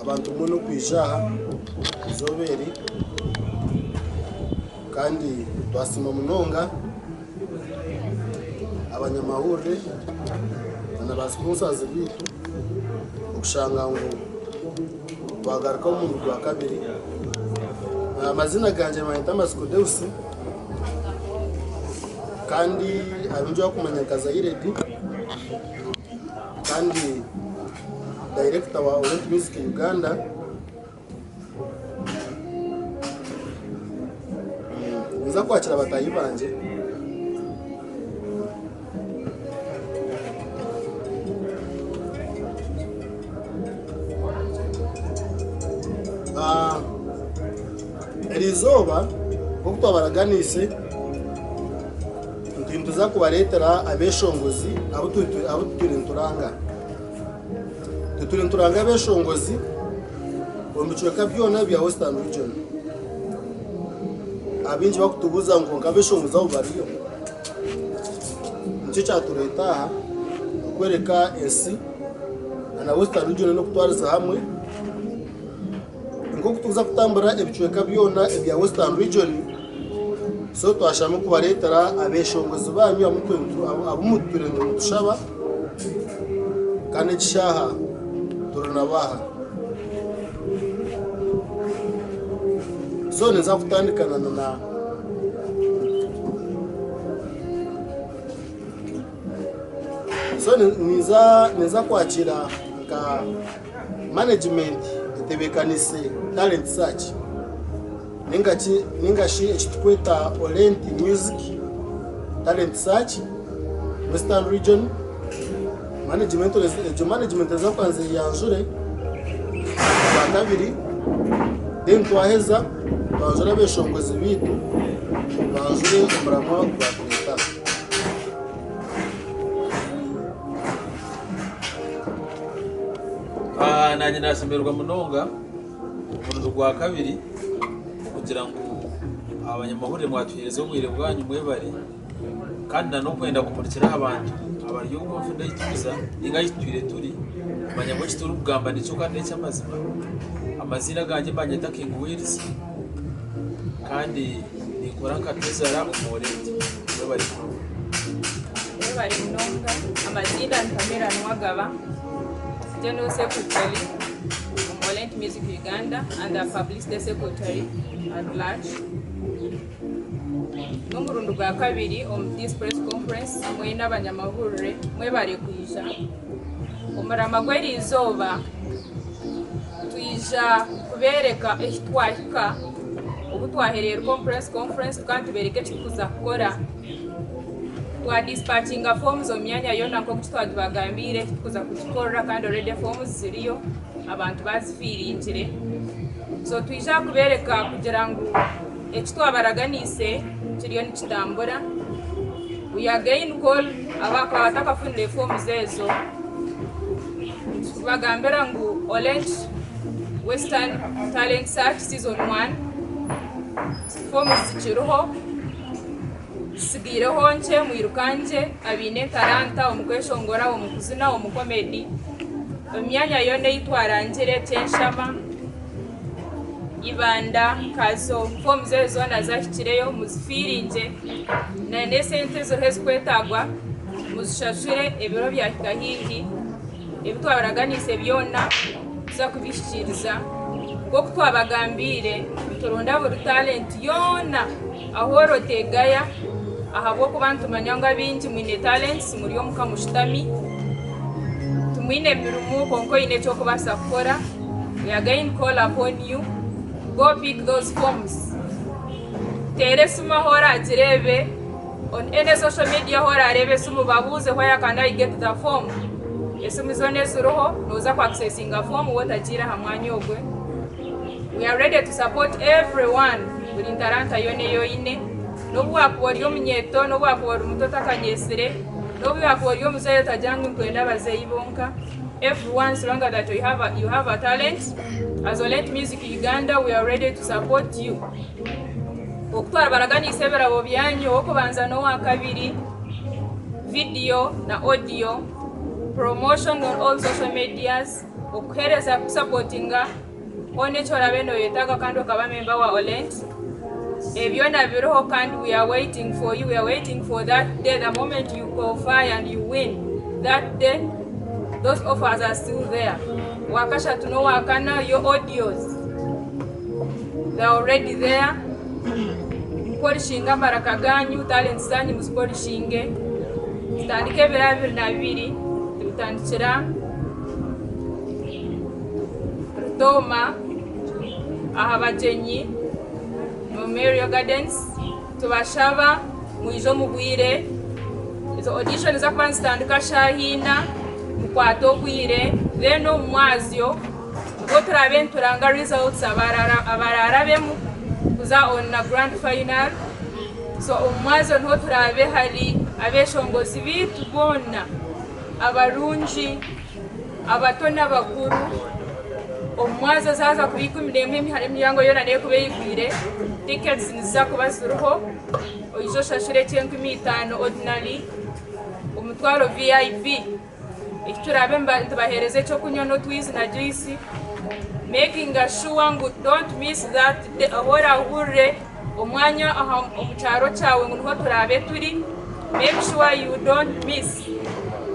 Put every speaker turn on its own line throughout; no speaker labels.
Abantu mwena okwija aha eizooba eri kandi twasiima munonga abanyamahurire na ba sponsors baitu okushanga ngu twagaruka omu murundi gwa kabiri. Amazina gangye nibanyeta Matsiko Deus kandi abaingi bakumanya nka Zairedi kandi dayirekita wa Orient Music Uganda. Ninza kwakira bataahi bangye. Ah, Eri izooba nk'oku twabaraganiise nti nituza kubareetera abeshongozi abu tutwire nituranga. Tutwire nituranga abeshongozi omu bicweka byona ebya Western Region. Abaingi bakutubuuza ngu kwonka abeshongozi abo bariyo? Nikyo kyatureeta aha okworeka ensi na Western Region n'okutwariza hamwe Nk'oku turikuza kutambura ebicweka byona ebya Western Region, so twasharamu kubareetera abeshongozi banyu abu mutwire nimutushaba kandi egi shaaha turi nabo aha. So ninza kutandika na so ninza kwakira nka Management etebeekanise Talent Search ninga shi eki turikweta Orenti Music Talent Search Western Region. Management egyo management eza kubanza eyanjure Orwakabiri then twaheza twanjure abeshongozi baitu banjure omuramwa ogwatureeta aha.
Naanye naashemererwa munonga omurundi gwakabiri okugira ngu abanyamahurire mwatuheereza obwire bwanyu mwebare kandi n'okwenda kumurikira aha bantu abari omu nfundo ei turikuza nainga ahu tutwire turi kumanya ngu eki turikugamba nikyo kandi n'eky'amazima. Amaziina agangye nibanyeta King Wills kandi ninkora nka treasurer omu Orenti. Mwebare munonga.
Mwebare munonga. Amaziina ni Pamela Nuwagaba, General Secretary omu Orent Music Uganda and the Publicity Secretary at large. N'omurundi gwa kabiri omu this press conference mwena abanyamahurire mwebare kwija. Omurama gw'eriizooba twija kubereka ehi twahika obu twahereruka omu press conference tukaba nitubereka eki tukuza kukora. Twa dispatchinga forms omu myanya yoona nk'oku twaba tubagambiire eki tukuza kugikorera kandi already forms ziriyo abantu bazifiringire. So twija kubereka kugira ngu eki twabaraganiise kiriyo nikitambura. We again call abakuba batakafunire forms ezo nitubagambira ngu Orange Western Talent Search Season 1 forms zikiriho zitsigaireho nkye mwirukangye abaine entaranta omu kweshongora, omu kuzina, omu comedy omu myanya yoona ei twarangire Kyenshama, Ibanda, Kazo, forms ezo zoona zahikireyo muzifiringye n'esente eziriho ezirikwetagwa muzishashure ebiro byahika haihi ebi twabaraganiise byona tuza kubihikiiriza nk'oku twabagambiire nituronda buri talent yoona ahu ori oteegaya ahabw'okuba nitumanya ngu abaingi mwine talents muri omuka mushutami timwine mirimo kwonka oine eki orikubaasa kukora we are going to call upon you go pick those forms. Teera esimu ahu oraagireebe, on any social media ahu oraareebe esimu babuuze where can I get the form. Esimu zoona eziriho nooza ku accessinga form waaba otagiire aha mwanya ogwe. We are ready to support everyone buri ntaranta yoona ei oine n'obu waakuba ori omunyeeto, n'obu waakuba ori muto otakanyeetsire, n'obu waakuba ori omuzaire otagira ngu nikwenda abazeeyi bonka, everyone so long that you have a, you have a talent as Olent Music Uganda we are ready to support you. Oku twabaraganiise ebirabo byanyu ow'okubanza n'owakabiri, video na audio, promotion on all social medias. Okukuheereza kukusapotinga hoona eki oraabe nooyetaaga kandi okaba memba wa Olent. Ebyo byona biriho kandi we are waiting for you, we are waiting for that day, the moment you qualify and you win that day, those offers are still there. Owakashatu n'owakana, your audios, they are already there. Mupolishinge amaraka gaanyu, talents zaanyu muzipolishinge. Tutandike ebiro 22, nibitandikira Rutooma aha bagyenyi Memorial Gardens. Tubashaba mwije omu bwire. Ezo audition niziza kuba nizitandika shaaha ina, mukwate obwire then omu mwazyo nibwo turaabe nituranga results abaraarabemu kuza on na grand final. So omu mwazyo niho turaabe hari abeshongozi baitu boona abarungi, abato n'abakuru. Omu mwazyo zaaza kuba 11 emiryango yoona neekuba eyigwire, tickets niziza kuba ziriho, oije oshashure eky'enkumi itaano ordinary, omutwaro VIP. Eki turaabe nitubaheereza eky'okunywa n'otwizi na juice, making sure ngu don't miss that day ahu oraahurire omwanya omu kyaro kyawe ngu niho turaabe turi, make sure you don't miss.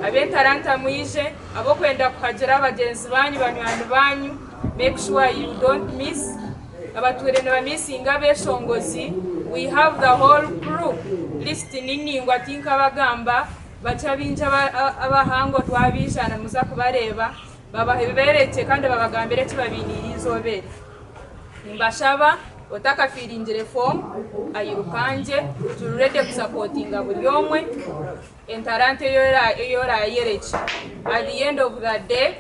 Ab'entaranta mwije, ab'okwenda kuhagira bagyenzi baanyu, banywani baanyu, make sure you don't miss. Abatwire nibamisinga abeshongozi, we have the whole crew, list ni ningwa tinkabagamba. Bakye abaingi abahango twabaija nimuza kubareeba, babahe ebibeerekye kandi babagambire eki babainiire eizooba eri. Nimbashaba otakafiiringire foomu airukangye, turi ready kusapotinga buri omwe entaranta ei oraayerekye. At the end of the day,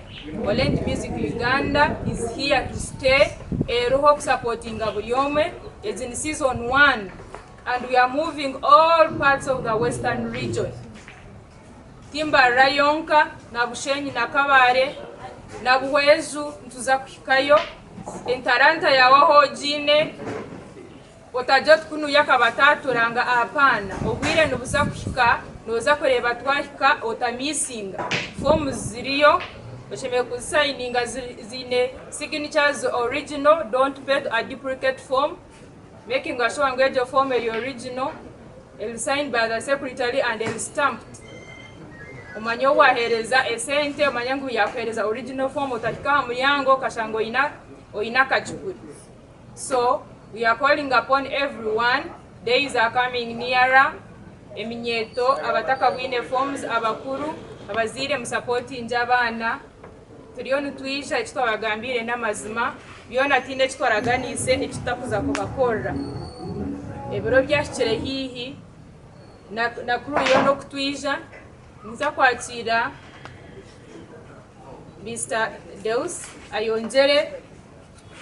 Olent Music Uganda is here to stay, eriho kusapotinga buri omwe. Egi ni season one. And we are moving all parts of the western region. Ti Mbarara yonka, na Bushenyi na Kabale na Buhweju nituza kuhikayo. Entaranta yaawe ahu ogiine otagira oti kunuya akaba ataaturanga ahapaana. Obwire nibuza kuhika nooza kureeba twahika otamiisinga. Forms ziriyo oshemereire kuzisayininga ziine signatures original don't pay a duplicate form. Making sure ngu egyo form eri original, eri signed by the secretary and eri stamped. Omanye ou waheereza esente, omanye ngu yakuheereza original form otahika aha muryango okashanga oine oine akacupuri. So we are calling upon everyone, days are coming nearer, eminyeeto abatakabwine forms, abakuru, abazaire musapotingye abaana. Turiyo nitwija, eki twabagambiire n'amazima, byona tihaine eki twaraganiise eki tutakuza kubakorera. Ebiro byahikire haihi na na crew yoona okutwija, ninza kwakiira Mister Deus ayongyere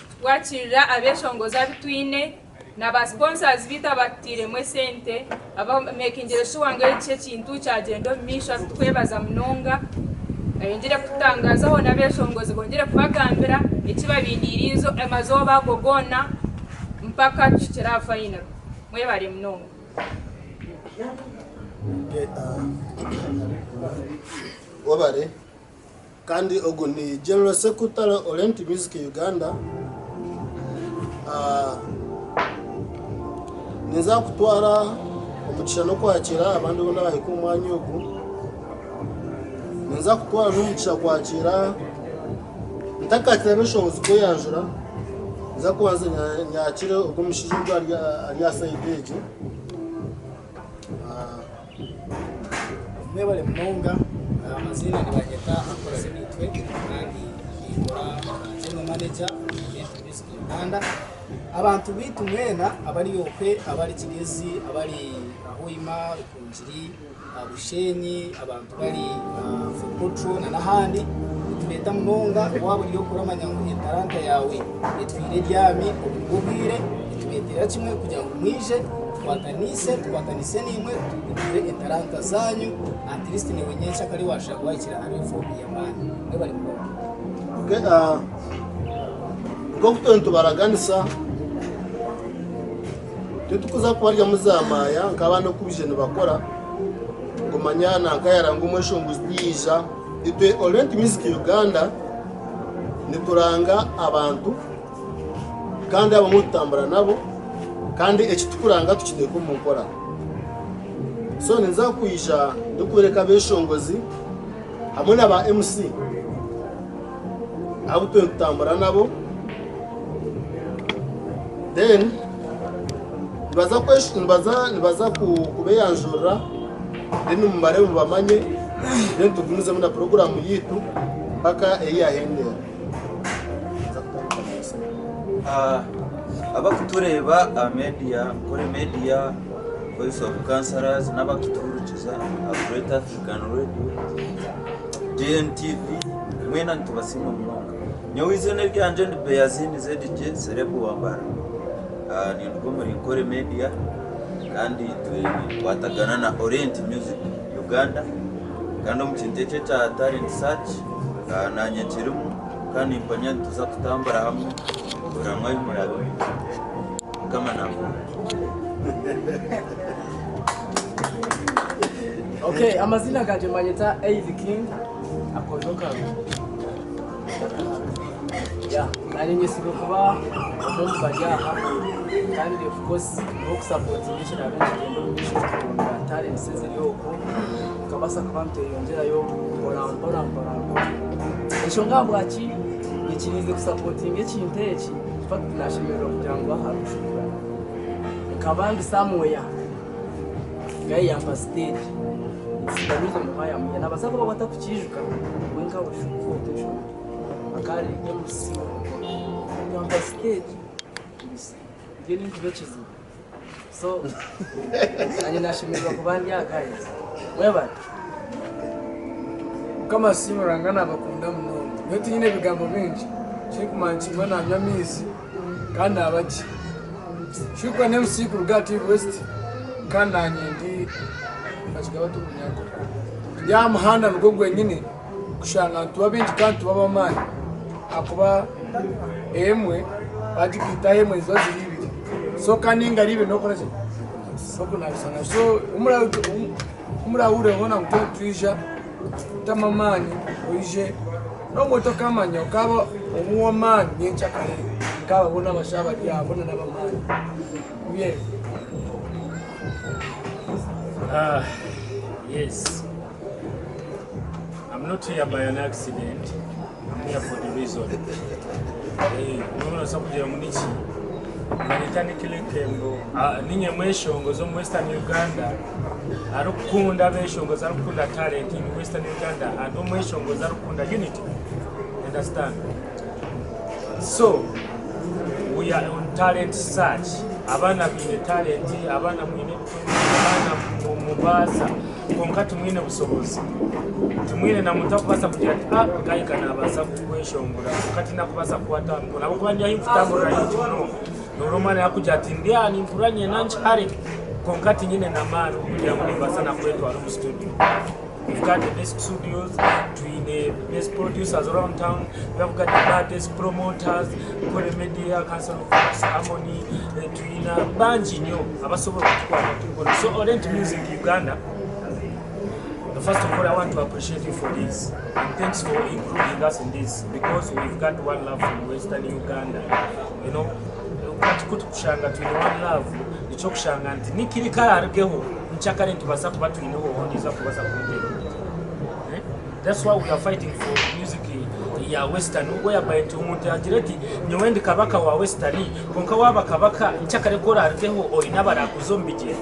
kutwakirira abeshongozi abu twine na ba sponsors baitu abatutairemu esente abamekingire sure ngu eki ekintu kyagyenda omu maisho abutukwebaza munonga ayongyere kututangazaho n'abeshongozi bongyere kubagambira eki babainiire amazooba ago goona mpaka tuhikire aha final. Mwebare munonga.
Webare. Kandi ogu ni General Secretary Orient Music Uganda. Ninza kutwara omugisha n'okwakira abandi boona abahika omu mwanya ogu. Ninza kutwara n'omugisha kwakira ntakakira ab'eshongozi kweyanjura, ninza kubanza nyakire ogu omushaija ogu ari aha sayidi egi.
Mwebare munonga amaziina nibanyeta Akoze Nitwe kandi ninkora nka General Manager Event Music Uganda. Abantu baitu mwena abari okwe abari Kigezi abari Hoima, Rukungiri, Bushenyi, abantu bari Fort Portal na n'ahandi nitubeeta munonga waaba ori okwe oramanya ngu entaranta yaawe etwire ebyami obu nibwo bwire nitubeetera kimwe kugira ngu mwije tukwatanise tukwatanise naimwe tugure entaranta zaanyu at least naiwe nyenkyakare waashanga waahikire aha level y'amaani. Mwebare munonga.
Okay, uh, nk'oku turi nitubaraganisa titukuza kubaryamu zaamaaya nk'abaana oku baije nibakora ngu manya nanka yaranga omweshongozi tiyaija itwe Orient Music Uganda. Nituranga abantu kandi abamwe tutambura nabo kandi eki tukuranga tukiteeka omu nkora. So ninza kwija ndikworeka abeshongozi hamwe na ba MC abu turi nitutambura nabo then nibaza nibaza nibaza kubeyanjurira then mubarebe mubamanye then tugumizemu na puroguramu yitu mpaka eyi yahendera.
Abakutureeba aha media Nkore Media, Voice of Councillors n'abakutuhurikiza aha Great African Radio, GNTV mwena nitubasiima munonga. Nyowe eiziina eryangye ni Beyazini ZJ Celeb wa Mbarara. Ninduga omuri Nkore Media kandi nitukwatagana na Orient Music Uganda kandi omu kintu eki ekya Talent Search nanye nkirimu kandi nimpamya nituza kutambura hamwe buri hamwe ahu muraabe muri. Mukama naakuhe omugisha.
Okay, amazina gangye manyeta Aizy King akojo karungi. Yeah, nanye nyesiga kuba omwe omu bari aha kandi of course n'okusapotinga ekiraabe nikigyenda omu maisho tukaronda talents eziri okwo tukabaasa kuba nitweyongyerayo mpora mpora mpora mpora. Enshonga ahabwaki nyikiriize kusapotinga ekintu eki, in fact nashemererwa kugira ngu aha hariho shukurani. Nkaba ndi somewhere Guy yampa stage it's the reason why I'm here. Nabaasa kuba batakukiijuka we nkawe akaba ari MC yampa stage ndiyo ninkuba ekizibu so nanye nashemererwa kuba ndi aha guys mwebare.
Mukama asiimwe Ruhanga nabakunda munonga. Nyowe tinyine bigambo bingi, ekirikumanya kimwe nanywa amaizi kandi naba gye. Shukran MC kuruga aha TV West kandi nanye ndi Bakigaba Omunyankore. Turi aha muhanda nigwo gwenyine kushanga nituba baingi kandi nituba ab'amaani ahakuba emwe bagigaitaho emwe niziba ziri ibiri so kandi engaro ibiri nokora ki? Nokunabisana so ku murahurire hoona ngu twija kutamu amaani oije n'obumwe tokamanya okaba ow'amaani nyenkyakare nk'aba boona abashaija abari aha boona n'ab'amaani.
Ah, yes. I'm not here by an accident. I'm here for the reason. Eh, nobaasa kugira ngu niki? Nanyeta Nick Likembo. Ah, ninye mweshongozi omu Western Uganda arikukunda abeshongozi arikukunda talent in Western Uganda and omweshongozi arikukunda unity. Understand? So, we are on talent search. Abaana baine talent, abaana mwine ebitone, abaana mubaasa kwonka timwine busobozi. Timwine na muntu arikubaasa kugira ati ah Gayika nabaasa kweshongora kwonka tinakubaasa kukwata aha mikono ahabw'okuba ndi ahi nkutamburira haingi munonga. Noreeba omwana yakugira ati ndi aha nimpurira niinyenda nkihare kwonka tinyine n'amaani g'okugira ngu nimbaasa na kwetwara omu studio. We've got the best studios, twine best producers around town, we have got the baddest promoters, Nkore Media, Council of Voice, Harmony, eh, twina bangi nnyo abasobola okutukwata tukola. So Orient Music Uganda, first of all I want to appreciate you for this and thanks for including us in this because we've got one love from Western Uganda. You know, kati kutukushanga twine one love nikyo kushanga nti nikiri kararugeho nkyakare nitubaasa kuba twineho ondiijo akubaasa kuntera. Eh? That's why we are fighting for music ya western whereby nti omuntu agire ati nyowe ndi kabaka wa western kwonka waaba kabaka nkyakare ku orarugeho oine abarakuza omu bigyere.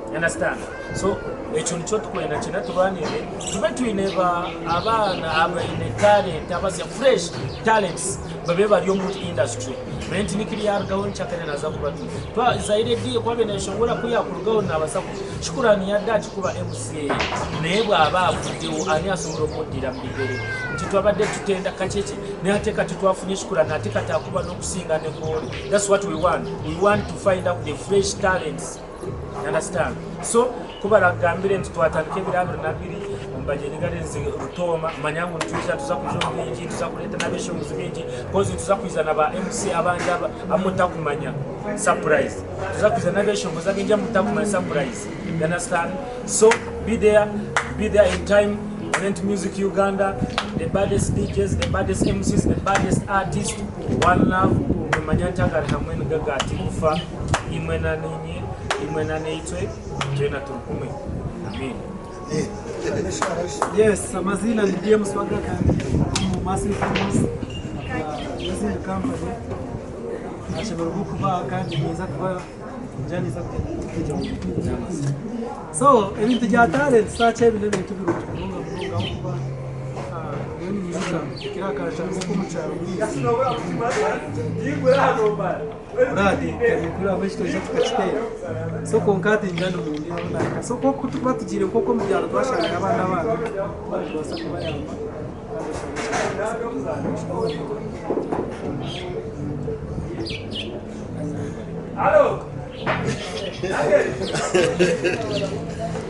You understand? So ekyo nikyo tukwenda kyenda turwanire tube twine ba abaana abaine talent abasya fresh talents babe bari omu industry manye nti nikiri yarugaho nkyakare naza kuba twa Zaire D ku abaire nayeshongora ku yakurugaho nabasa ku Shukurani yadaki kuba MCA naye bwaba avuddewo ani asobola omuddira mu bigere nti twabadde tutenda Kacheke naye ate kati twafunye Shukurani ate kati akuba n'okusinga ne kwoli that's what we want we want to find out the fresh talents you understand so kubaragambire nti twatandika ebiro 22 omu Bagyenyi Gardens Rutooma manya ngu nitwija tuza kwija omu bingi tuza kureeta n'abeshongozi bingi kozi nituza kwiza na ba MC abandi abu mutakumanya surprise tuza kwiza n'abeshongozi abingi abu mutakumanya surprise you understand so be there be there in time. Orent Music Uganda, the baddest DJs, the baddest MCs, the baddest artists, one love, nimanya nti agari hamwe nigagaati kufa, imwe na ninye, imwe na neitwe, twena turi kumwe. Amen.
Yes, amazina ni DM Swagger kandi mu Massive Films n'izindi company. Nashemererwa kuba kandi niza kuba njaniza kujya mu by'amazina. So, ebintu bya talent sacha ebi n'ebintu birungi munonga munonga aho kuba niyo niyijuka kiriya kashango ko mu cyaro uradi kuri abo ekitoija tukakiteera so kwonka hati njani mundi aho nahika so koko tukuba tugiire nk'oku omu byaro twashanga abaana abaana nitubaasa kubayamba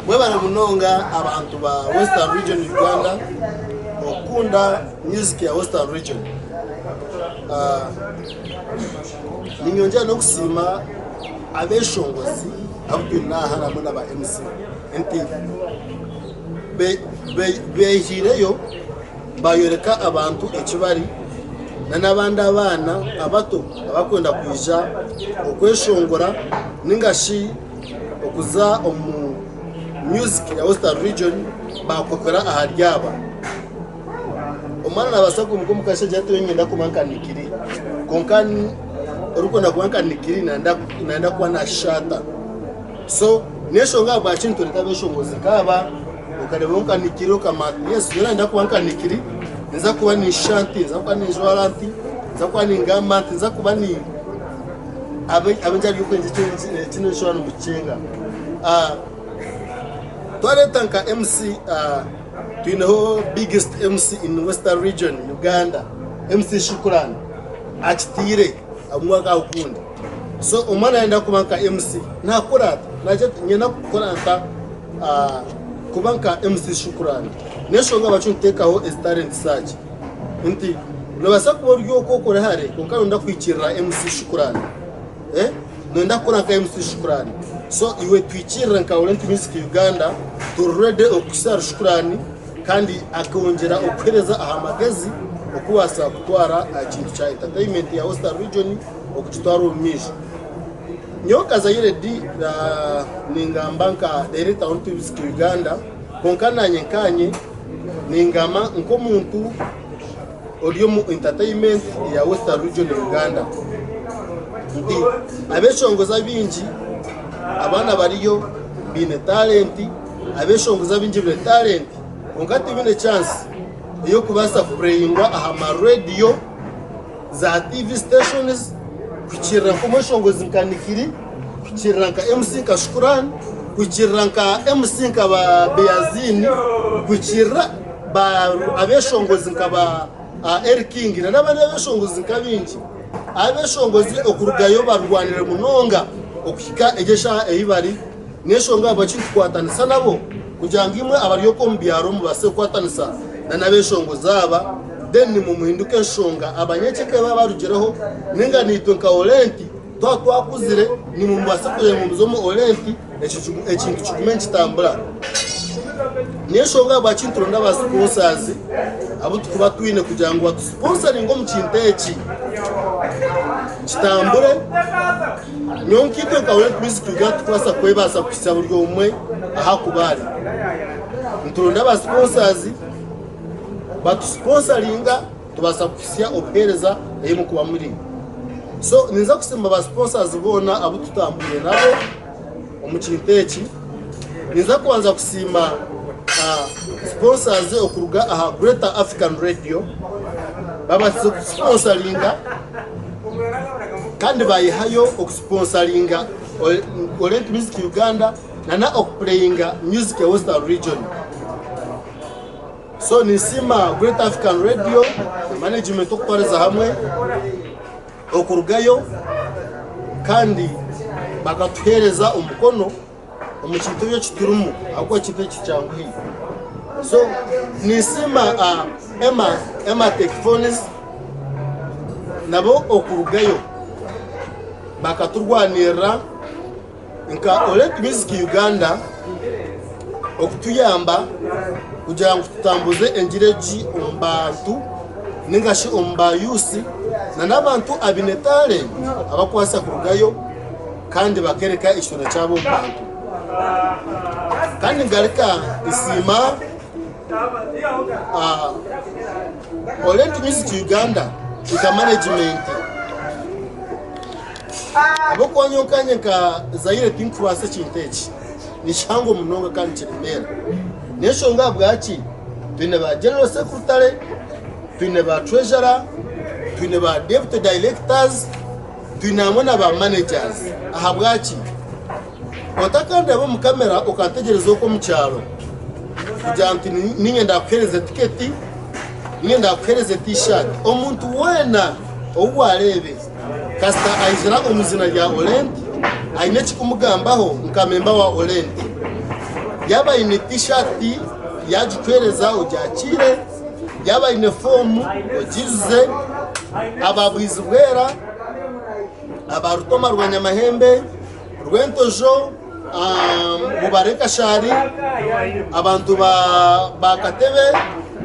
Mwebale munonga abantu ba Western Region Uganda okukunda music ya Western Region. Ah, ninyongyera n'okusiima abeshongozi abu twine aha hamwe na ba MC nti behiireyo bayoreka abantu eki bari na n'abandi abaana abato abakwenda kwija okweshongora ninga shi okuza omu music ya Western Region bakopera ahari aba. Omwana nabaasa kwimuka omu kasheeshe ati niinyenda kuba nka Nikiri kwonka orikwenda kuba nka Nikiri nayenda kuba nashaata. So n'enshonga ahabwaki nitureeta abeshongozi nk'aba okareeba nka Nikiri okamanya oti yes nyowe nayenda kuba nka Nikiri ninza kuba ninshusha nti, ninza kuba ninjwara nti, ninza kuba ningamba nti, ninza kuba ni eki nshusha nimukicenga. Twareeta nka MC twineho biggest MC in Western Region Uganda MC Shukuran akitiire omwaka ogundi. So omwana yayenda kuba nka MC nakora ata? Nagira ati niinyenda kukora nta kuba nka MC Shukuran. N'enshonga ahabwaki nituteekaho ezi talent search nti noobaasa kuba ori okwo okuri hare kwonka nooyenda kuhikiirira MC Shukuran. Nooyenda kukora nka MC Shukuran. So iwe tuhikirire nka Orent Music Uganda turi ready okukuhitsya ahari Shukuran kandi akongyera okukuheereza aha magezi okubaasa kutwara aha kintu kya entertainment ya Western Region okukitwara omu maisho. Nyowe Kazaire D ningamba nka Director wa Orent Music Uganda kwonka nanye nkanye ningamba nk'omuntu ori omu entertainment ya Western Region Uganda nti abeshongozi abaingi abaana bariyo baine talent, abeshongozi abaingi baine talent kwonka tibaine chance ey'okubaasa kupureyingwa aha ma rediyo, za TV stations kuhikiirira nk'omweshongozi nka Nikiri, kuhikiirira nka MC nka Shukuran, kuhikiirira nka MC nka ba Beyazin, kuhikiirira ba abeshongozi nka ba El King na n'abandi abeshongozi nka baingi. Abeshongozi okurugayo barwanire munonga okuhika egi eshaaha ei bari n'enshonga ahabwaki nitukwatanisa nabo kugira ngu imwe abari okwo omu byaro mubaase kukwatanisa na n'abeshongozi aba then mumuhinduke enshonga abanyekyeka baaba barugireho ninga naitwe nka Orenti twaba twakuzire nimwe mubaase kugira ngu muze omu Orenti ekintu kigume nikitambura. N'enshonga ahabwaki nituronda ba sponsors abu tukuba twine kugira ngu batusiponsaringe omu kintu eki kitambure. Nyowe nkaitwe nka Orenti Music Uganda titukubaasa kwebaasa kuhitsya buri omwe ahu akuba ari. Nituronda ba sponsors batusiponsaringa tubaasa kuhitsya obuheereza ei mukuba muri. So ninza kusiima ba sponsors boona abu tutambwire nabo omu kintu eki. Ninza kubanza kusiima sponsors okuruga aha Greater African Radio babaasize kutusiponsaringa kandi bayehayo okusiponsaringa Orenti Music Uganda na okupureyinga music ya Western Region. So ninsiima Great African Radio na management okutwariza hamwe okurugayo kandi bakatuheereza omukono omu kintu eki turimu ahabw'okuba ekintu eki tikyanguhi. So ninsiima Emma, Emma Tech Phones nabo okurugayo bakaturwanirira nka Orenti Music Uganda okutuyamba. kugira ngu tutambuze engiri egi omu bantu ninga shi omu ba yuusi na n'abantu abaine talenti abakubaasa kurugayo kandi bakereka ekitone kyabo omu bantu. Kandi ngaruka nsiima Orient Music Uganda nka management ahabw'okuba nyowe nkanye nka Zaire tinkubaasa ekintu eki ni kihango munonga kandi nikiremeera. N'enshonga ahabwaki twine ba General Secretary, twine ba Treasurer, twine ba Deputy Directors, twine hamwe na ba Managers. Ahabwaki? Otakandeeba omu kamera okantegyereza okwo omu kyaro kugira nti niinye ndaakuheereza tiketi, niinye ndaakuheereza T-shirt. Omuntu weena ou waareebe kasita aizira omu iziina rya Olent aine ekikumugambaho nka memba wa Olent. Yaaba aine T-shirt yaagikuheereza ogyakiire, yaaba aine foomu ogiijuze, aba Bwizibwera, aba Rutoma rwa Nyamahembe, Rwentojo, Mubare Kashari, abantu ba Katebe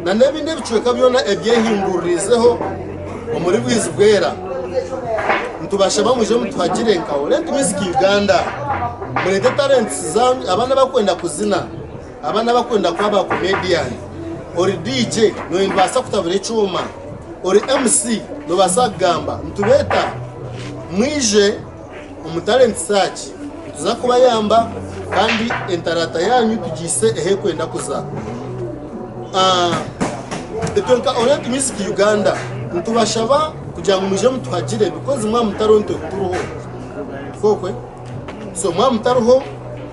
na n'ebindi ebicweka byona ebyehinguririzeho omuri Bwizibwera. Nitubashaba mwije mutuhagire nka Orient Music Uganda murete talents zanyu abaana abakwenda kuzina, abaana abakwenda kuba ba comedian, ori DJ nobaasa kutabura ekyoma, ori MC nobaasa kugamba, nitubeeta mwije. Omu Talent Search nituza kubayamba kandi entarata yanyu tugiise ahu erikwenda kuza. Itwe nka Orient Music Uganda nitubashaba kugira ngu mwije mutuhagire because mwaba mutariho nitwe tituriho. Tikwo? So mwaba mutariho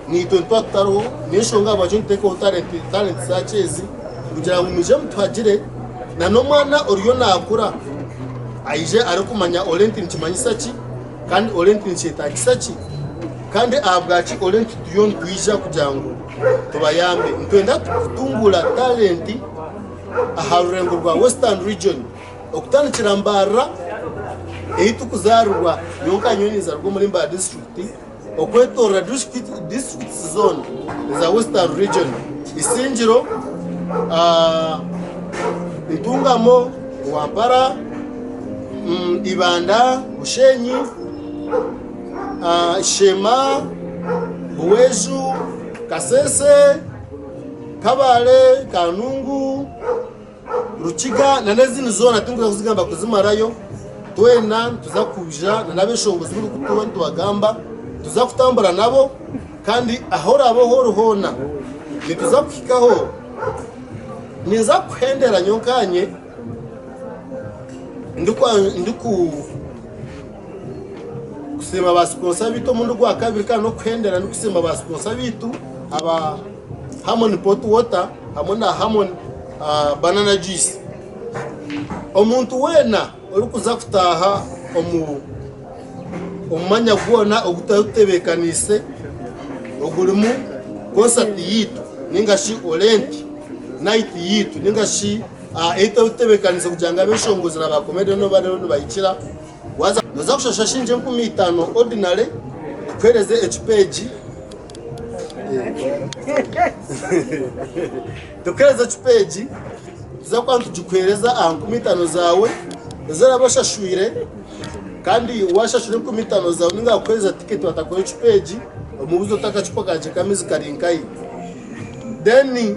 naitwe nituba tutariho n'enshonga ahabwaki nituteekaho Talent Search ezi kugira ngu mwije mutuhagire na n'omwana oriyo naakura aije arikumanya Orient nikimanyisa ki. Kandi Orenti nikyetagisa ki? Kandi ahabwaki Orenti turiyo nitwija kugira ngu tubayambe? Nitwenda kutunguura talenti aha rurengo rwa Western Region okutandikira Mbarara ei turikuzaarirwa nyowe nka nyowe ninzaarwa omuri Mbarara disiturikiti okwetoorora disiturikiti zoona eza Western Region Isingiro, Ntungamo, Rwampara, Ibanda, Bushenyi, Sheema, Buweju, Kasese, Kabale, Kanungu, Rukiga nana ezindi zoona tinkuza kuzigamba kuzimarayo. Twena nituza kwija nana abeshongozi buri kutuba nitubagamba nituza kutambura nabo kandi ahu oraabe ori hoona nituza kuhikaho. Ninza kukuhendera nyowe nkanye. Ndikusiima ba siponsa baitu omurundi gwakabiri kandi n'okuhendera ndikusiima ba siponsa baitu aba Harmony Pot Water hamwe na Harmony Banana Juice. Omuntu weena orikuza kutaaha omu mwanya gwona ogu turikutebeekaniise ogurimu konsati yaitu ninga shi Orenti nayiti yaitu ninga shi Ei turikutebeekanisa kugira ngu abeshongozi na ba comedian bariyo nibahikira, waaza nooza kushasha shiringi 5000 ordinary tukuheereze ecupa egi tukuheereze ecupa egi tuza kuba nitugikuheereza aha 5000 zaawe ezi oraabe oshashwire kandi waashashura 5000 zaawe ninga bakuheereza tiketi batakuha ecupa egi omubuuze oti akacupa kangye k'amaizi kari nkahi then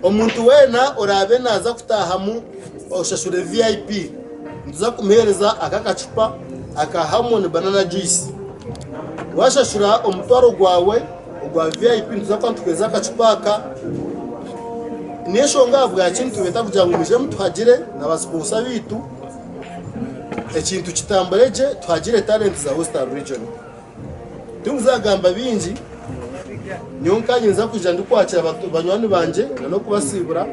Omuntu weena oraabe naaza kutaahamu oshashure VIP, nituza kumuheereza aka akacupa aka Harmony Banana Juice. Waashashura omutwaro gwawe ogwa VIP nituza kuba nitukuheereza akacupa aka. N'enshonga ahabwaki nitubeeta kugira ngu mwije mutuhagire na basiponsa baitu, ekintu kitambure gye tuhagire talenti za Western Region. Tindikuzagamba bingi, nyowe nkanye ninza kwija ndikwakira banywani bangye n'okubasiibura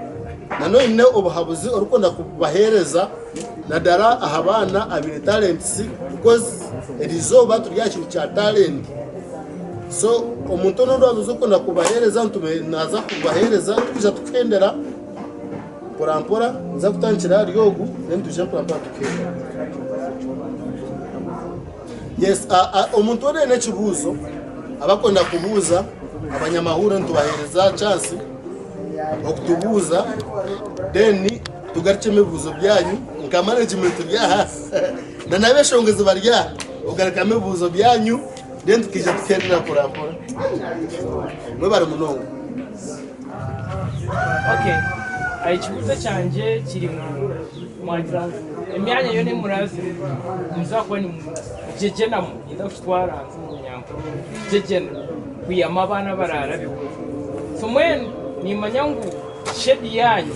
na n'oine obuhabuzi orikwenda kubaheereza nadara aha baana abaine talents because erizooba turi aha kintu kya talent so omuntu onu ou orikwenda kubaheereza naaza kubaheereza twija tukuhendera mpora mpora ninza kutandikira ahari ogu then twije mpora mpora tukuhendera. Yes, omuntu weena aine ekibuuzo abakwenda kubuuza abanyamahurire nitubaheereza chance. okutubuuza then tugarukyemu ebibuuzo byanyu nka management turi aha na n'abeshongozi bari aha ogarukamu ebibuuzo byanyu then tukaija tukeerera mpora mpora. Mwebare munonga.
Okay. Ekibuuzo kyangye kiri ngu mwagira ngu emyanya yoona ei muraazemu nimuza kuba nimugyegyenamu, ninza kukitwara nze omu Runyankore, kugyegyena kwihamu abaana abaraarabeho. So mbwenu nimanya ngu shedi yaanyu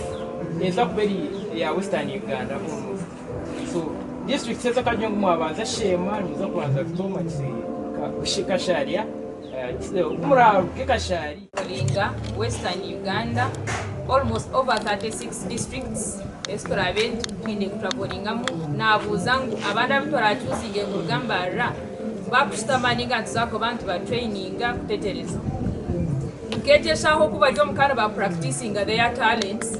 neeza kuba eri eya Western Uganda almost. So districts ezi akagire ngu mwabanza Sheema, nimuza kubanza Kitooma, Kasharya, ku muraaruge Kasharya.
Ruringa, Western Uganda, almost over 36 districts ezi turaabe twine kutravelingamu, naabuuza ngu abandi abu turaacuuzinge kuruga Mbarara baakushutama nainga nituza kuba nitubatraininga kutegyereza nk'egyo eshaaha oku bari omu ka nibapracticinga their talents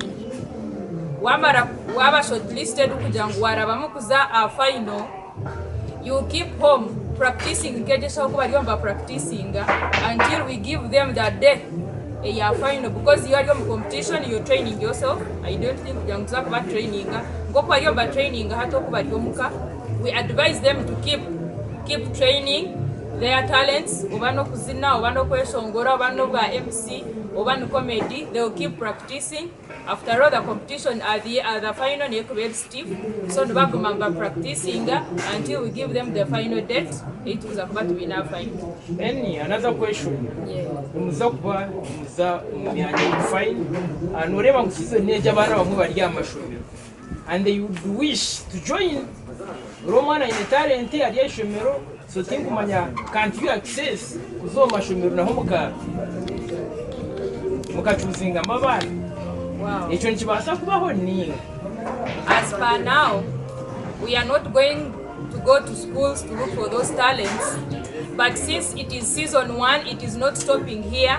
wamara waaba shortlisted kugira ngu waarabamu kuza aha final You keep home practicing nkegyeshaho oku bariyo niba practicinga until we give them the day eya final because iyo ari omu competition you're training yourself I don't think kugira ngu tuza kuba traininga nk'oku bariyo niba traininga hati oku bari omuka we advise them to keep keep training their talents oba n'okuzina oba n'okweshongora oba n'obwa MC oba ni comedy they will keep practicing After all the competition at the, at the final nekuba eri stiff so nibaguma niba practicinga until we give them the final date ei tukuza kuba tubiine aha final.
Then another question, nimuza kuba nimuza omu myanya ya final, noreeba ngu season egi abaana abamwe bari aha mashomero and they would wish to join, buri omwana aine talent ari aha ishomero so tinkumanya can't you access kuza omu mashomero naho muka mukacuzingamu abaana?
Wow.
Ekyo nikibaasa kubaho ninga?
As per now, we are not going to go to schools to look for those talents, but since it is season one, it is not stopping here.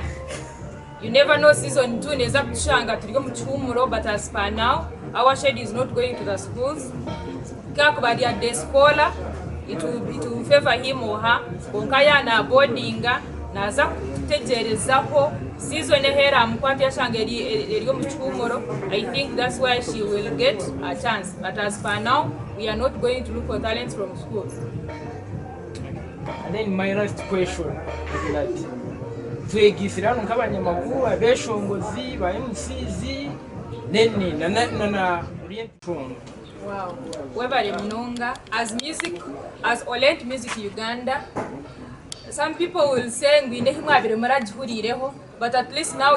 You never know season 2 neza kutushanga turi omu kihumuro but as per now our shed is not going to the schools kakuba rya day scholar it will, it will favor him or her kwonka ya na boardinga naza kutegyerezaho season ehu eramukwata yashanga eri, eri omu kihumuro I think that's where she will get a chance but as per now we are not going to look for talents from schools.
And then my last question is that twegiisire hanu nk'abanyamakuru, abeshongozi, ba MCs, then na na na na orientation.
Wow. Webale munonga. As music, as Olent Music Uganda, some people will say ngu ine mwabire muragihurireho, but at least now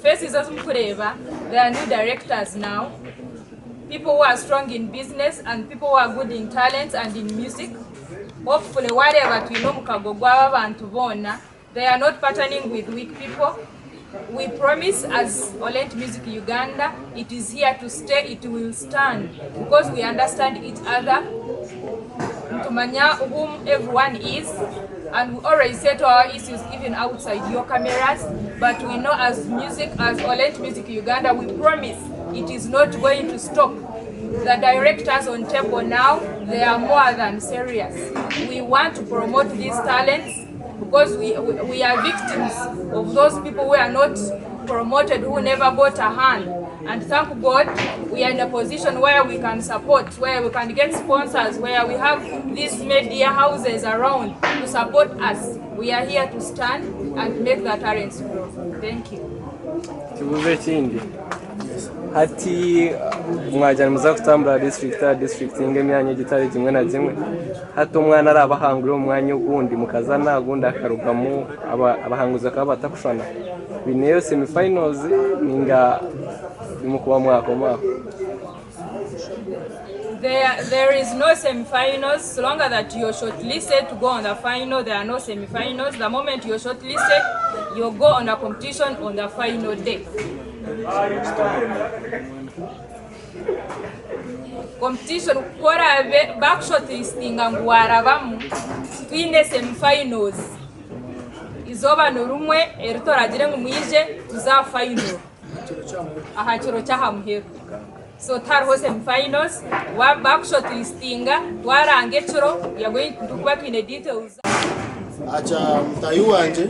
faces ezi mukureeba, there are new directors now. People who are strong in business and people who are good in talents and in music. Hopefully wareeba twine omukago gw'aba abantu boona. They are not partnering with weak people. We promise as Olent Music Uganda, it is here to stay, it will stand because we understand each other. Nitumanya whom everyone is and we always settle our issues even outside your cameras. But we know as music, as Olent Music Uganda, we promise it is not going to stop. The directors on table now, they are more than serious. We want to promote these talents because we, we, we are victims of those people who are not promoted, who never got a hand. And thank God we are in a position where we can support, where we can get sponsors, where we have these media houses around to support us. We are here to stand and make the talents grow. Thank you.
Ekibuuzo ekindi hati mwagira nimuza kutambura disiturikiti aha disiturikiti ninga emyanya egitari gimwe na gimwe hati omwana araba ahangura omu mwanya ogundi mukaza n'aha gundi hakarugamu abahanguzi bakaba batakushushana biineyo semi finals ninga nimukuba mwakoma aho?
There, there is no semi-finals. So long as that you're shortlisted to go on the final, there are no semi-finals. The moment you're shortlisted, you go on a competition on the final day. Competition ku oraabe bakushortlistinga ngu waarabamu, twine semi-finals. Izooba ni rimwe eri toragire ngu mwije tuze aha final. Aha kiro ky'aha muheru. So tihariho semi finals, bakushortlistinga twaranga ekiro, we are going tukuba twine details.
Aha kya mutaahi wangye.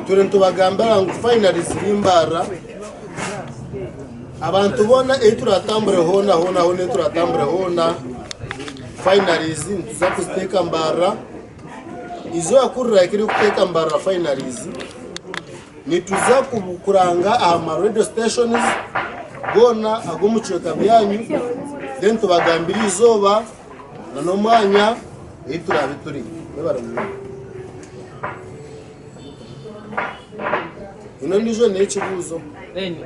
Turi nitubagambira ngu finally ziri Mbarara. Abantu boona ei turatambure hoona hoona hoona ei turatambure hoona finalies nituza kuziteeka Mbarara. Eizooba ku rirahika ery'okuteeka Mbarara finalies, nituza kuranga aha ma radio stations goona ag'omu kicweka byanyu then tubagambire eizooba n'omwanya ei turaabe turi. Mwebare munonga. Haine ondiijo n'ekibuuzo?
Then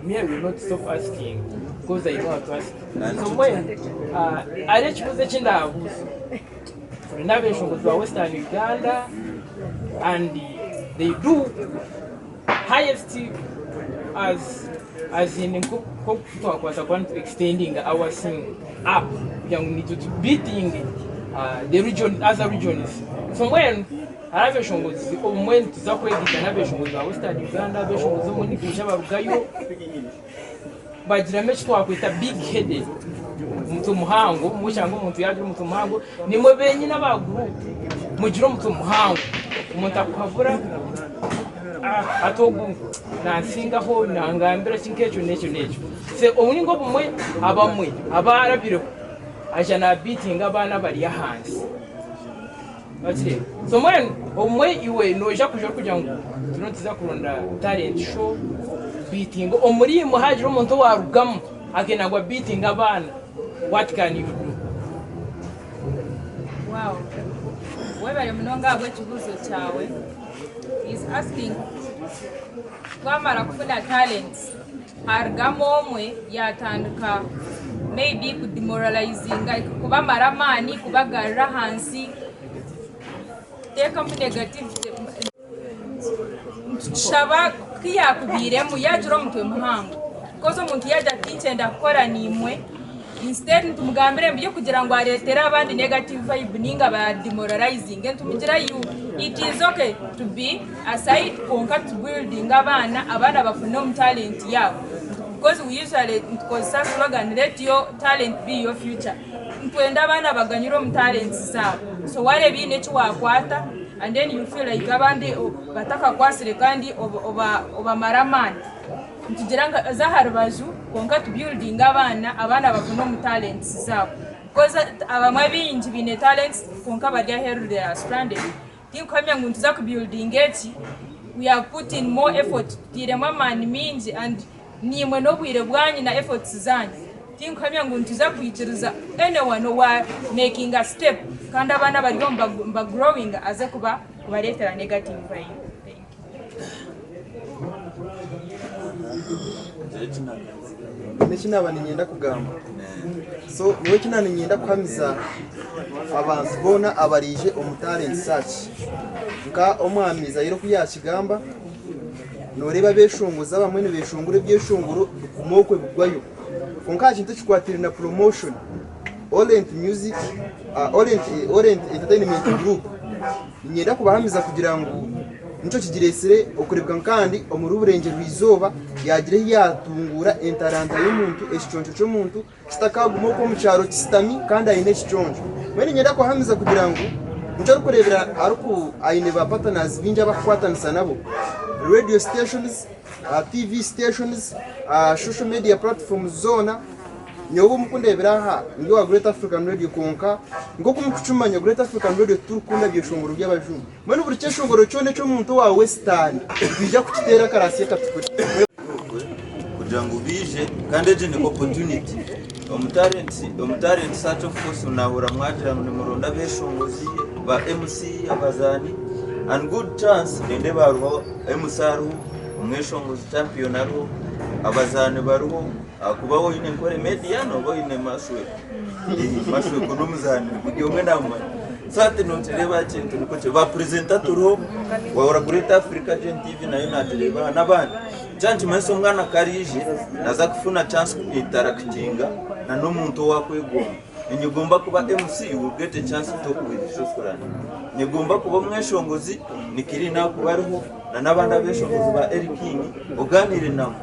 me I will not stop asking because I know how to ask. So mbwenu uh, hariho ekibuuzo eki ndaabuuza. Turi n'abeshongozi ba Western Uganda and they do highest as as in nk'oku twakwasa kuba nitu extending our thing up kugira ngu nitwe tu beating uh, the region other regions. So mbwenu Hariho abeshongozi obumwe nituza kwegesa n'abeshongozi ba Western Uganda, abeshongozi obumwe nibaija barugayo bagiramu eki twakweta big headed, omutwe muhango, obumwe oshanga omuntu yaagira omutwe muhango, nimwe benyine aba group mugira omutwe muhango, omuntu akuhabura hati ogu nansingaho nangambira ki nk'ekyo n'ekyo n'ekyo. So obundi obumwe abamwe abaarabireho aija nabiitinga abaana abari ahansi. Wakireeba? So mbwenu obumwe iwe noija kuja orikugira ngu turiyo nituza kuronda talent show beating omuri imwe hagira omuntu owarugamu akenda ngu abeatinge abaana what can you do?
Wow. Webale munonga ahabw'ekibuuzo kyawe. He is asking twamara kufuna talents harugamu omwe yatandika maybe kudemoralizinga kubamara amaani kubagarura ahansi kuteekamu negativity nitushaba ku yakubairemu yagira omutwe muhango because omuntu yagira ati tinkyenda kukora naimwe instead nitumugambira ngu kugira ngu areetere abandi negative vibe ninga ba demoralizinge nitumugira you it is okay to be aside kwonka tu buildinge abaana, abaana bafune omu talent yaabo because we usually nitukozesa slogan let your talent be your future nitwenda abaana baganyirwe omu talents zaabo so wareeba haine eki wakwata and then you feel like abandi batakakwasire kandi obamara amaani nitugira ngu za aha rubaju kwonka tu buildinge abaana, abaana bafune omu talents zaabo because abamwe abaingi baine talents kwonka bari aheeru they are stranded. Tinkuhamya ngu nituza ku buildinga eki, we have put in more effort, tutairemu amaani maingi and naimwe n'obwire bwanyu na efforts zanyu. Tinkuhamya ngu nituza kwikiriza anyone owa makinga step kandi abaana abari omu niba growinga aze kuba kubareetera negative vibe. Thank you.
N'eki naaba niinyenda kugamba. So nyowe eki naaba niinyenda kuhamiza abantu boona abaraije omu talent search, nka omwami Zaire oku yaakigamba, nooreeba abeshongozi abamwe nibeeshongora ebyeshongoro biguma okwe bigwayo. Kwonka aha kintu ekikwatiraine na promotion, Orient Music, Orient Orient Entertainment Group, Niinyenda kubahamiza kugira ngu nikyo kigireetsire okureebeka kandi omuri Burengyerwa-izooba yaagira ehi yaatunguura entaranta y'omuntu, ekiconco ky'omuntu kitakaaguma okwo omu kyaro kishutami kandi aine ekiconco. Mbwenu niinyenda kubahamiza kugira ngu nikyo orikureebera ariku aine ba patanazi baingi abu arikukwatanisa nabo, radio stations, TV stations, social media platforms zoona. Nyowe obu mukundeebera aha ndi owa Great African Radio kwonka nk'oku mukukimanya Great African Radio titurikukunda byeshongoro by'abajungu. Mbwenu buri kyeshongoro kyona eky'omuntu owa Western nitwija kukiteera akaraasi akatukura.
Kugira ngu baije kandi egi ni opportunity omu talent omu talent search of course nahurira mwagira ngu nimuronda abeshongozi ba MC abazaani and good chance nindeeba hariho MC ariho omweshongozi champion ariho abazaani bariho Ahakuba waaba oine Nkore Media nooba oine Mashweko. Mashweko n'omuzaani buri omwe naamumanya. So hati nookireeba ekintu nikwo kiri. Ba purezenta turiho, wahurira Great Africa Gen TV nayo naagireeba aha n'abandi. Kyaba nikimanyisa omwana ku araije, naaza kufuna chance ku intarakitinga na n'omuntu ou akwegomba. Ninyegomba kuba MC, you will get a chance to talk with Shukran. Nyegomba kuba omweshongozi, Nikiri naakuba ariho na n'abandi abeshongozi ba Elly King, ogaaniire nabo.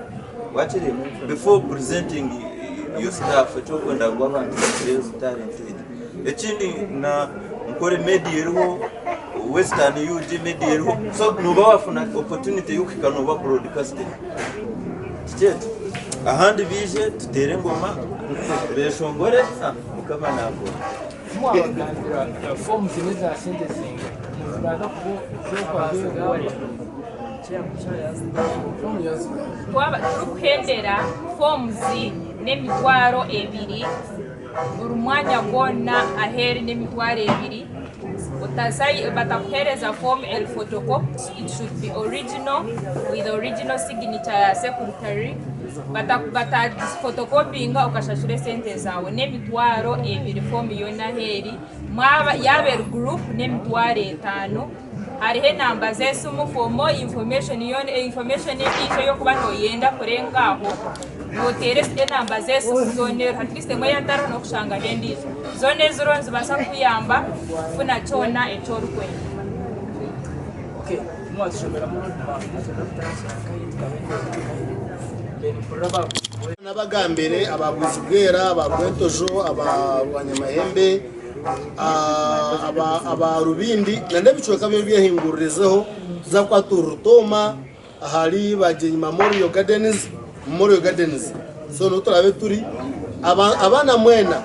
Wakireeba? Before presenting your stuff ekyokwenda ngu abantu bakireebe talent egi. Ekindi na nkore media eriho. Western UG media eriho so noba wafuna opportunity y'okuhika noba broadcasted kiki ekyo ahandi baije tuteere engoma beshongore ah, mukama nakora.
Mwabagambira forms neza sente zinga nizibaza kuba
Twaba turikuhendera forms n'emitwaro ebiri buri mwanya gwona aheeri n'emitwaro ebiri otazayo batakuhereza form eri photocopy it should be original with original signature ya secretary batagifotokopinga okashashura esente zaawe n'emitwaro ebiri form yoona aheeri mwaba yaaba eri group n'emitwaro etaano Hariho enamba z'esimu for more information yoona information endiijo ey'okuba nooyenda kurenga aho nooteera enamba z'esimu zoona at least emwe yaatariho n'okushangaho endiijo. Zoona eziriho nizibaasa kukuyamba kufuna kyona eki orikwenda.
Okay, mwatushomeramu roadmap nitwenda kutandikira nkahi tukahendera nkahi then mpurira ba
Nabagambire aba Bwizibwera, aba Rwentojo, aba Rwanyamahembe, aba Rubindi na n'ebicweka byona ebyehinguririzeho tuza kuba turi Rutooma ahari Bagyenyi Memorial Gardens, Memorial Gardens. So niho turaabe turi. Abaana mwena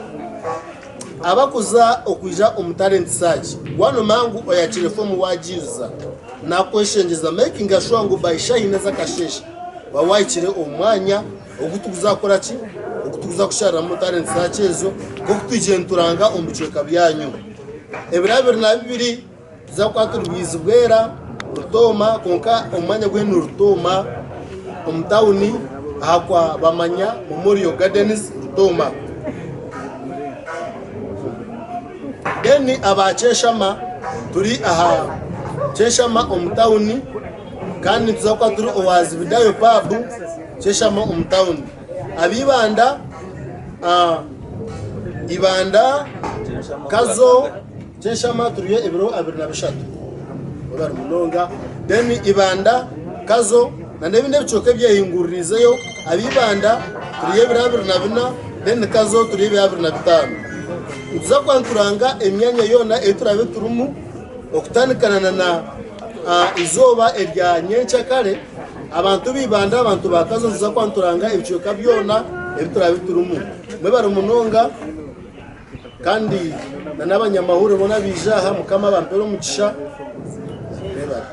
abakuza okwija omu talent search, waanuma ngu oyakire foomu waagiijuza, nakweshengyereza makinga sure ngu by shaaha ina z'akasheeshe waaba waahikire omu mwanya ogu turikuza kukora ki? Ogu turikuza kushariramu talent search ezo nk'oku twizire nituranga omu bicweka byanyu. Ebiro 22 tuza kuba turi Bwizibwera, Rutooma kwonka omwanya gwenu ni Rutooma omu tawuni aha kwa Bamanya Memorial Gardens Rutooma. Then aba Kyeshama turi aha Kyeshama omu tawuni Kandi nituza kuba turi owa Zibidayo Pub, Kyeshama omu tawuni. Ab'Ibanda, ah, Ibanda, Kazo, Kyeshama turiyo ebiro 23. Webare munonga. Then Ibanda, Kazo, na n'ebindi ebicweka ebyehinguririizeyo, ab'Ibanda turiyo ebiro 24, then Kazo turiyo ebiro 25. Nituza kuba nituranga emyanya yoona ei turaabe turimu okutandikana na na Izooba erya nyenkyakare, abantu b'eibanda, abantu ba Kazo nituza kuba nituranga ebicweka byona ebi turaabe turimu. Mwebare munonga kandi na n'abanyamahurire boona abaija aha, Mukama abampere omugisha. Mwebare.